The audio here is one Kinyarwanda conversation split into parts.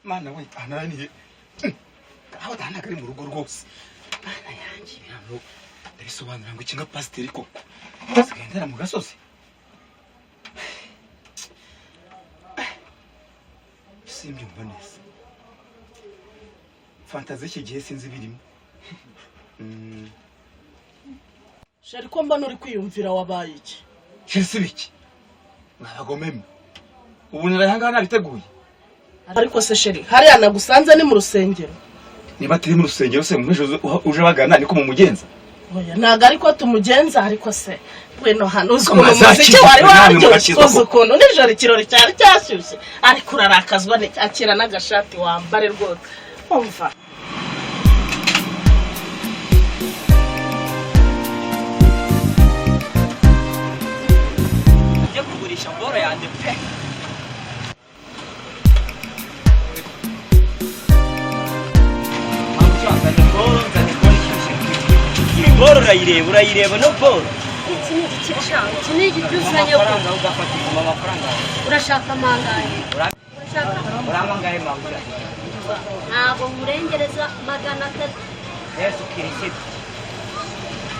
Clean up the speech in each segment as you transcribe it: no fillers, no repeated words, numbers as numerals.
Mana we, ahananiye aho ntabwo ari mu rugo rwose. Mana yanjye, ntabwo ndabisobanura ngo iki nka pasiteri koko sigaye ndara mu gasozi. Simbyumva neza, fantazi y'iki gihe sinzi ibirimo. Chéri, ko mbona uri kwiyumvira, wabaye iki? Chéri, si biki mwabagomeme, ubu naraye ahangaha nabiteguye. Ariko se chéri, hariya nagusanze ni mu rusengero? Niba turi mu rusengero se, umuntu uje bagana niko mumugenza? Oya, ntabwo ariko tumugenza. Ariko se ngwino hano, uzi Ko ukuntu umuziki mwazakizwa, wari namwe waryoshye? mugakizwa Uzi koko. ukuntu nijoro ikirori cyari cyashyushye? Ariko urarakazwa n'iki? Akira n'agashati wambare rwose, umva. Njye kugurisha boro yanjye pe. Nzanye boro, nzanye boro ishyushye. Iyi boro urayireba, urayireba no boro. Iki ni igiki sha? Iki ni igiki uzanye ko? Amafaranga ugafata iguma amafaranga. Urashaka amangahe? Urashaka? Urampa angahe, mangura? Ntabwo nkurengereza 300. Yesu Kirisitu.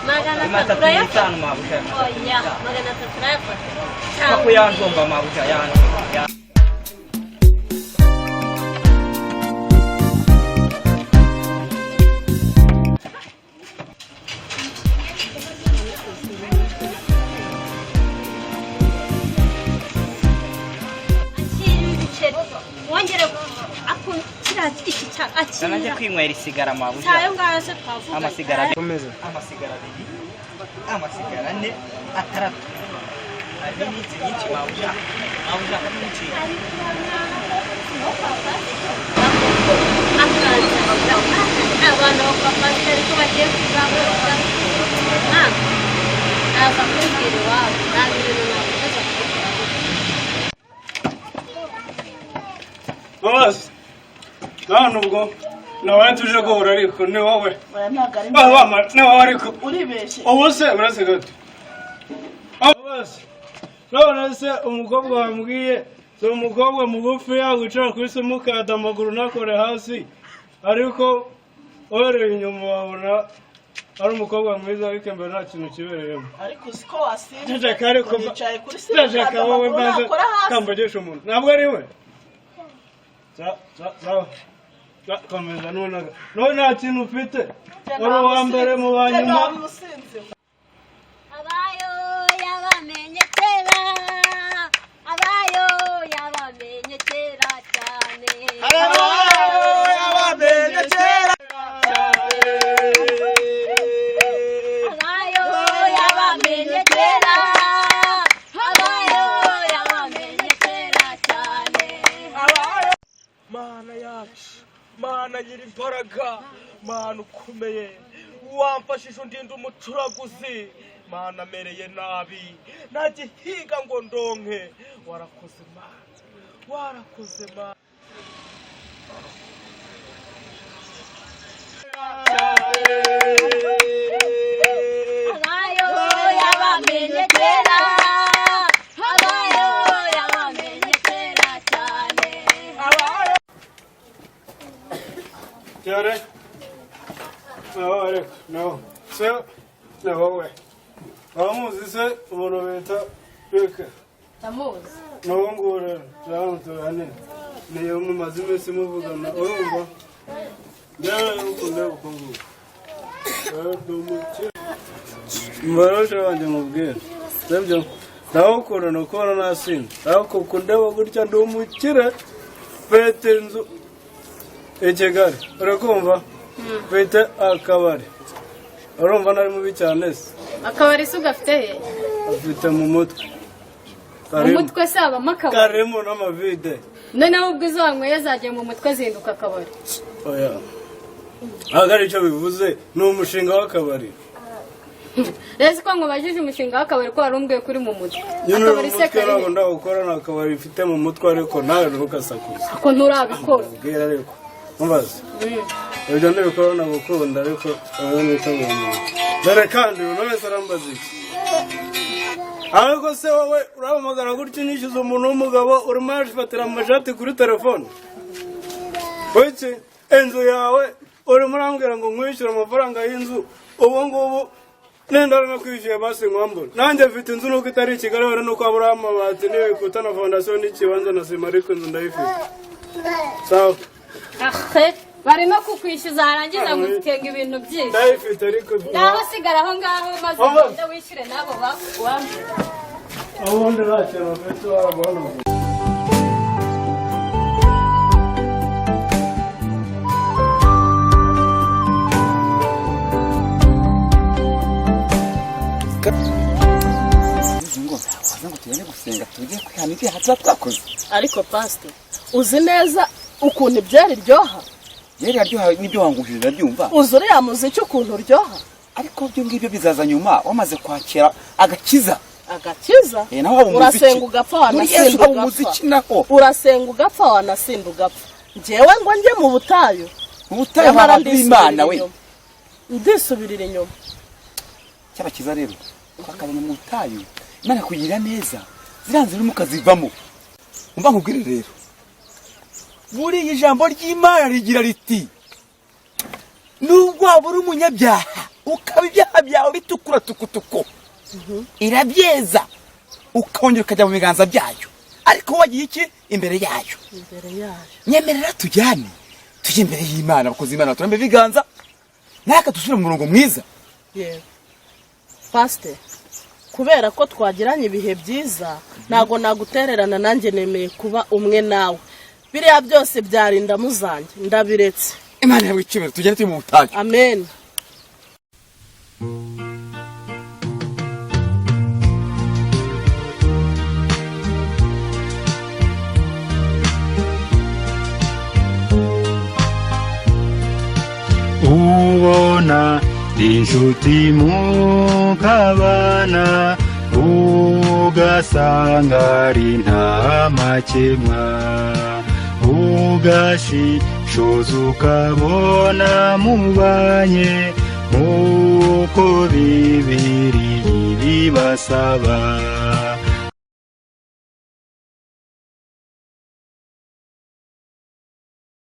Magana Ni atatu matatu urayafata? n'itanu, mabuja. Oya, 300 urayafata. Pako yanzomba, mabuja, yanzomba. Akira ibiceri wongere ako kiriya iki cya Nanjye akira. kwinywera isigara, mabuja. Si ayo ngayo se twavuga? Amasigara abiri, amasigara abiri, amasigara ane, atandatu. Harimo iminsi myinshi, mabuja, mabuja, myinshi. Abana bo kwa pasiteri ko bagiye kuzamuka, ntabwo naza kubibwira iwabo, ntabwo ibintu nakomeza kubikora. Mbabazi, nta ubwo nawe tuje guhura, ariko ni wowe. Oya, ntabwo ari. Ah, wama, ni wowe ariko. Uribeshye. Ubu se uretse gato. Mbabazi, none se umukobwa wambwiye si umukobwa mugufi wicara kuri simukadi, amaguru ntakore hasi, ariko uhereye inyuma wabona ari umukobwa mwiza, ariko imbere nta kintu kibereyemo. Ariko uzi ko wasinze? Ceceka ariko. Yicaye kuri Ceceka simukadi, wowe. amaguru Mbanze ntakora hasi. kambagisha umuntu, ntabwo ari we. Sawa. Komeza nonaga none nta kintu ufite, uri uwa mbere mu ba nyuma. Umusinzi. Abayo yabamenye kera, abayo yabamenye kera cyane. Yabamenye kera. Abayo yabamenye kera, abayo yabamenye kera cyane. Mana yacu, Mana nyir'imbaraga, Mana ukomeye, wamfashije undinda umucuraguzi. Mana, amereye nabi, ntagihiga ngo ndonke. Warakoze Mana, warakoze Mana. Abayo yabamenye kera, abayo yabamenye kera cyane. Cyane nawe, ariko nawe se ni wowe wamuzi se, umuntu bita Bike? Ndamuzi. N'ubu ngubu rero turabona tuganira, niyo mumaze iminsi muvugana. Urumva njyewe ukunda uko nguko ndi umukire. Mbarusha wanjye mubwira sibyo, ndawukunda ni ukubona nasinze, ariko kundeba gutya, ndi umukire, mfite inzu i Kigali, urakumva, mfite akabari. Urumva nari mubi cyane se? Akabari se ugafite he? Afite mu mutwe. Mu Karimo. mutwe se habamo akabari? Karimo n'amavide. Noneho ubwo izo wanyweye zagiye mu mutwe zihinduka akabari? Oya, ntabwo ari icyo bivuze, ni umushinga w'akabari. Rero ko nkubajije umushinga w'akabari, ko wari umbwiye ko uri mu mutwe? Nyine uri Akabari mu se mutwe. kari Ntabwo he? ndawukora, nta kabari mfite mu mutwe, ariko nawe ntugasakuze. Ko nturabikora? Ubwira ariko mubaze ibyo ntibikora, nagukunda, ariko wowe niteguye umuntu. Dore kandi uyu wese arambaza iki? Ariko se wowe urahamagara gutya unyishyuza umuntu w'umugabo, urimo arafatira amashati kuri telefone? Kuki inzu yawe urimo urambwira ngo nkwishyure amafaranga y'inzu ubu ngubu nenda no kwishyuye basi nkwambura. Nanjye mfite inzu nuko itari i Kigali wera nuko haburaho amabati n'ibikuta na fondasiyo n'ikibanza na sima ariko inzu ndayifite. Sawa. Ahe, barimo kukwishyuza harangiza ngo utenga ibintu byinshi. Ndayifite ariko Ngaho sigara aho ngaho maze ugende wishyure n'abo bakwambuye. Ubundi nta kintu mfite wabona. Ngo waza ngo tugende gusenga tujye kwihana ibyaha tuba twakoze. Ariko pastor, uzi neza ukuntu ibyari ryoha? Yari aryoha n'ibyo wanguhije ndabyumva. Uzi uriya muziki ukuntu uryoha? Ariko ibyo ngibyo bizaza nyuma wamaze kwakira agakiza. Agakiza? Naho haba umuziki. Urasenga ugapfa wanasinda ugapfa. Urasenga ugapfa wanasinda ugapfa. Njyewe ngo njye mu butayu. Mu butayu haba Imana we. Ndisubirira inyuma. Cyabakiza rero twakabonye mu butayu Imana kugira neza ziranze n'umukazivamo. Umva nkubwire rero. Muri iyi jambo ry'Imana rigira riti nubwo waba uri umunyabyaha ukaba ibyaha byawe bitukura tukutuku irabyeza ukongera ukajya mu biganza byayo ariko wagiye iki imbere yayo. Nyemerera tujyane tujye imbere y'Imana abakozi Imana baturambe ibiganza naka dusubire mu murongo mwiza. Yego Pastor, kubera ko twagiranye ibihe byiza ntago nagutererana nanjye nemeye kuba umwe nawe. Biriya byose byarinda muzanjye ndabiretse. Imana yawe ikibere tugende turi mu butayu. Amen. Ubona inshuti mukabana ugasanga ari nta makemwa ugashishoza ukabona mubanye nk'uko Bibiliya ibibasaba.